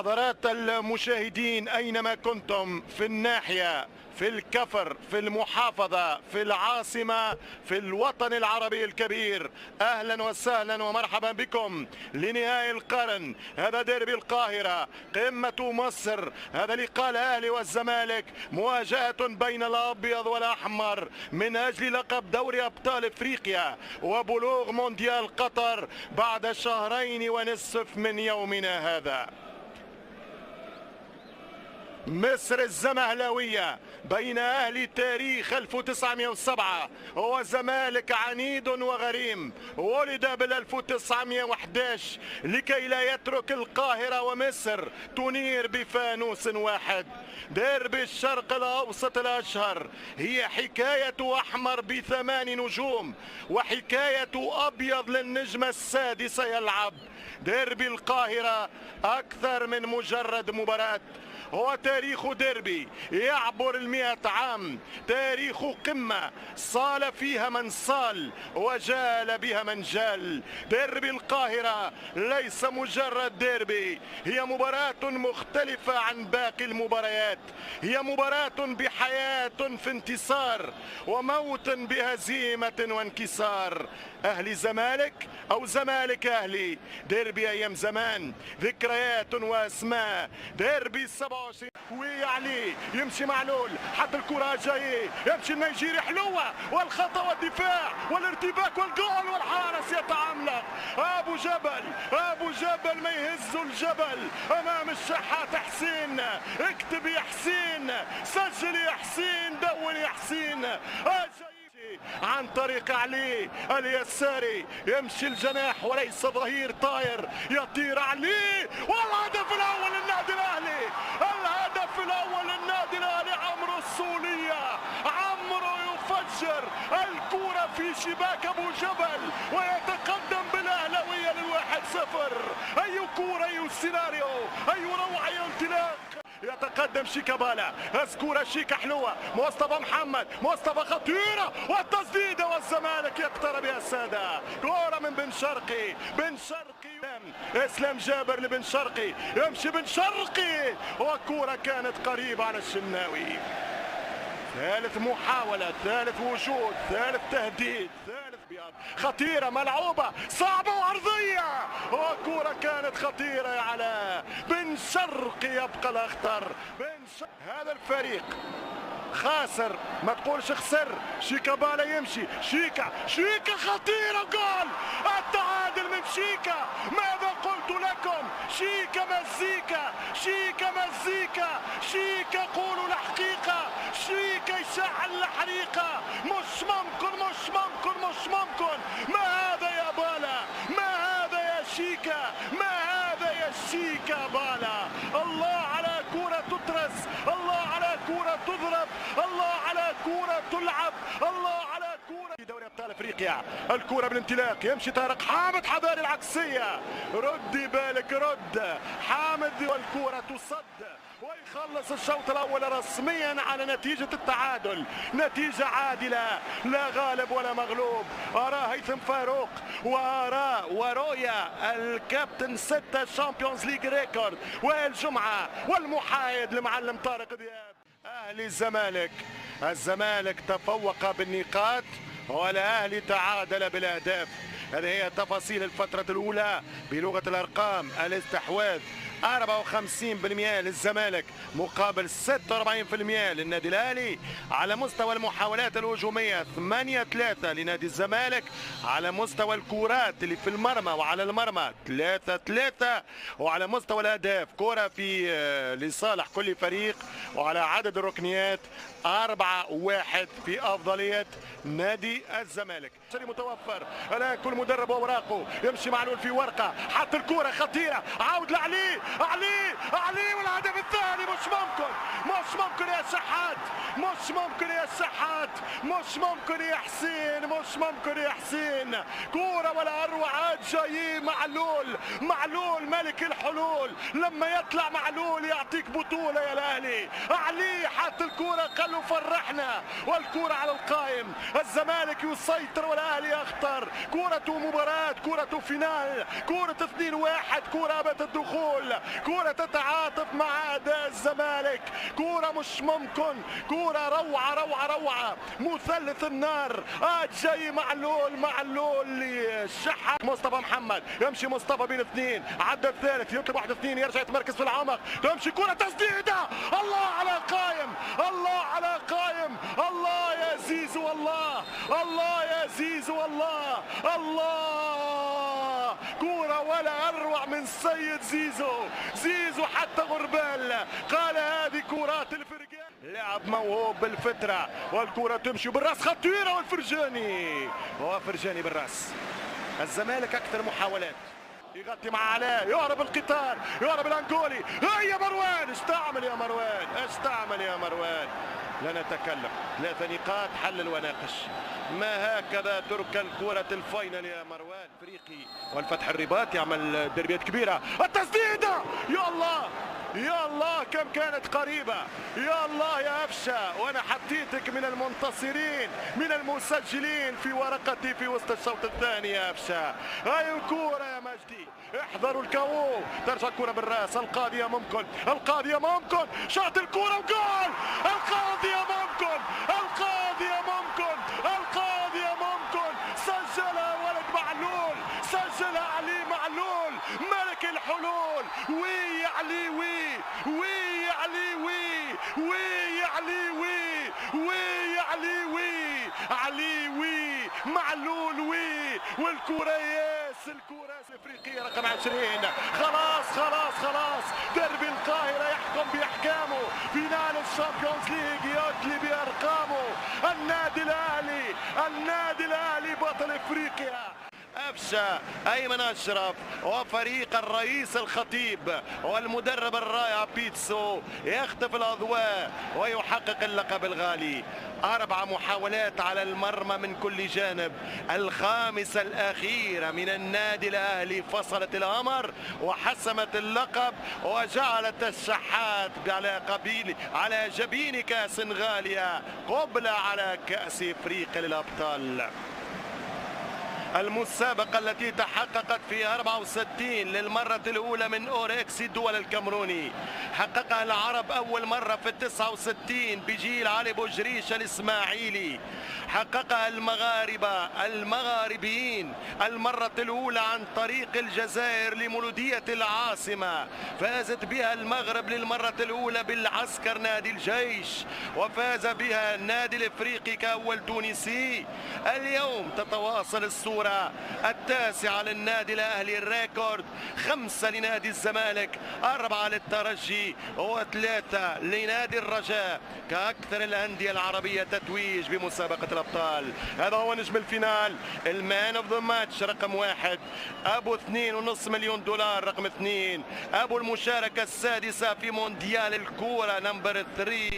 حضرات المشاهدين أينما كنتم، في الناحية، في الكفر، في المحافظة، في العاصمة، في الوطن العربي الكبير، أهلا وسهلا ومرحبا بكم لنهائي القرن. هذا ديربي القاهرة، قمة مصر، هذا لقاء الأهلي والزمالك، مواجهة بين الأبيض والأحمر من أجل لقب دوري أبطال إفريقيا وبلوغ مونديال قطر بعد 2.5 شهر من يومنا هذا. مصر الزمهلاوية بين أهل تاريخ 1907 وزمالك عنيد وغريم ولد بال 1911 لكي لا يترك القاهرة ومصر تنير بفانوس واحد. ديربي الشرق الأوسط الأشهر هي حكاية أحمر ب8 نجوم وحكاية أبيض للنجمة السادسة يلعب. ديربي القاهرة أكثر من مجرد مباراة، هو تاريخ ديربي يعبر 100 عام، تاريخ قمة صال فيها من صال وجال بها من جال. ديربي القاهرة ليس مجرد ديربي، هي مباراة مختلفة عن باقي المباريات، هي مباراة بحياة في انتصار وموت بهزيمة وانكسار. أهلي زمالك أو زمالك أهلي، ديربي أيام زمان، ذكريات وأسماء. ديربي 27 وعلي يمشي معلول، حط الكرة جاي، يمشي النيجيري حلوة، والخطأ والدفاع والارتباك والجول، والحارس يتعملق. أبو جبل، أبو جبل ما يهز الجبل أمام الشحات حسين. اكتب يا حسين، سجل يا حسين، دون يا حسين. عن طريق علي اليساري يمشي الجناح وليس ظهير طاير، يطير علي، والهدف الاول للنادي الاهلي، الهدف الاول للنادي الاهلي عمرو السولية. عمرو يفجر الكرة في شباك ابو جبل ويتقدم بالاهلاوية لل1-0. اي كرة، اي سيناريو، اي روعة، اي انطلاق. يتقدم شيكابالا، كرة شيكا حلوة، مصطفى محمد، مصطفى خطيرة والتسديدة، والزمالك يقترب يا السادة. كرة من بن شرقي، بن شرقي، اسلام جابر لبن شرقي، يمشي بن شرقي، وكرة كانت قريبة على الشناوي. ثالث محاولة، ثالث وجود، ثالث تهديد، ثالث بياض، خطيرة ملعوبة صعبة وعرضية، وكرة كانت خطيرة يا علاء. بن شرقي يبقى الأخطر. بن شرقي، هذا الفريق خاسر، ما تقولش خسر. شيكابالا يمشي، شيكا، شيكا خطيرة، جول التعادل من شيكا. ماذا قلت لكم؟ شيكا مزيكا، شيكا مزيكا، شيكا قولوا الحقيقة، شيكا يشعل الحريقة. مش ممكن، مش ممكن، مش ممكن. ما هذا يا بالا؟ ما هذا يا شيكا؟ ما هذا يا شيكا بالا؟ الله على كرة تترس، الله على كرة تضرب، الله على كرة تلعب، الله على كرة في دوري ابطال افريقيا. الكرة بالانطلاق، يمشي طارق حامد، حذاري العكسية، ردي بالك، رد حامد، والكرة تصد، ويخلص الشوط الاول رسميا على نتيجة التعادل، نتيجة عادلة، لا غالب ولا مغلوب. ارى هيثم فاروق وارى ورؤيا الكابتن 6 Champions League record وائل جمعة والمحايد المعلم طارق دياب. اهلي الزمالك، الزمالك تفوق بالنقاط والاهلي تعادل بالاهداف. هذه هي تفاصيل الفترة الاولى بلغة الارقام. الاستحواذ 54% للزمالك مقابل 46% للنادي الاهلي. على مستوى المحاولات الهجومية 8-3 لنادي الزمالك. على مستوى الكرات اللي في المرمى وعلى المرمى 3-3. وعلى مستوى الاهداف كره في لصالح كل فريق. وعلى عدد الركنيات 4-1 في افضلية نادي الزمالك. متوفر الان كل مدرب واوراقه، يمشي معلول في ورقة، حط الكره خطيرة، عاود لعلي، علي، علي، والهدف الثاني. مش ممكن، مش ممكن يا يا شحات، مش ممكن يا شحات، مش ممكن يا حسين، مش ممكن يا حسين. كورة ولا أروع، جاي معلول، معلول ملك الحلول، لما يطلع معلول يعطيك بطولة يا الأهلي. علي حط الكورة قال له فرحنا، والكورة على القائم. الزمالك يسيطر والأهلي أخطر. كرة مباراة، كرة finale، كرة 2-1، كرة أبت الدخول، كرة تتعاطف مع أداء الزمالك، كرة مش ممكن، كرة روعة روعة روعة، مثلث النار. جاي معلول، معلول للشحات. مصطفى محمد يمشي، مصطفى بين اثنين، عدى الثالث، يطلب واحد اثنين، يرجع يتمركز في العمق، تمشي كرة تسديدة، الله على قايم، الله على قايم، الله يا زيزو، الله الله يا زيزو، الله الله. كرة ولا أروع من سيد زيزو، زيزو حتى غربال قال هذه كرات الفرقان. لعب موهوب بالفترة، والكرة تمشي بالراس خطيرة، والفرجاني، وفرجاني بالراس. الزمالك أكثر محاولات، يغطي مع علاء، يهرب القطار، يهرب الانجولي. هيا مروان، ايش تعمل يا مروان، ايش تعمل يا مروان؟ لا نتكلم، 3 نقاط، حلل وناقش. ما هكذا ترك الكرة ال finale يا مروان. افريقي والفتح الرباط يعمل دربيات كبيرة، التسديدة، يا الله يا الله كم كانت قريبة، يا الله يا أفشة، وأنا حطيتك من المنتصرين من المسجلين في ورقتي في وسط الشوط الثاني يا أفشة. هاي الكورة يا مجدي، احذروا الكاو، ترجع الكرة بالراس، القاضية ممكن، القاضية ممكن، شاط الكرة وجول، القاضية ممكن، القاضية ممكن، القاضية ممكن، سجلها ولد معلول، سجلها علي معلول ملك الحلول. oui علي oui، oui علي oui، oui علي oui، oui علي oui، علي oui، معلول oui، والكرة ياس، الكرة الافريقية رقم 20. خلاص خلاص خلاص، دربي القاهرة يحكم بأحكامه، finale ال Champions League يدلي بأرقامه. النادي الأهلي، النادي الأهلي بطل افريقيا. أفشة، أيمن أشرف وفريق الرئيس الخطيب والمدرب الرائع بيتسو يخطف الأضواء ويحقق اللقب الغالي. 4 محاولات على المرمى من كل جانب، الخامسة الأخيرة من النادي الأهلي فصلت الأمر وحسمت اللقب وجعلت الشحات على جبين كأس غالية قبلة على كأس إفريقيا للأبطال. المسابقة التي تحققت في 64 للمرة الأولى من أوركسي الدول الكاميروني، حققها العرب أول مرة في 69 بجيل علي بوجريش الإسماعيلي، حققها المغاربة المغاربيين المرة الأولى عن طريق الجزائر لمولودية العاصمة، فازت بها المغرب للمرة الأولى بالعسكر نادي الجيش، وفاز بها النادي الإفريقي كأول تونسي. اليوم تتواصل الصورة التاسعة للنادي الأهلي، ال record 5 لنادي الزمالك، 4 للترجي، و3 لنادي الرجاء كأكثر الأندية العربية تتويج بمسابقة الأبطال. هذا هو نجم ال finale، ال man of the match رقم 1، أبو 2.5 مليون دولار رقم 2، أبو المشاركة السادسة في مونديال الكورة number 3.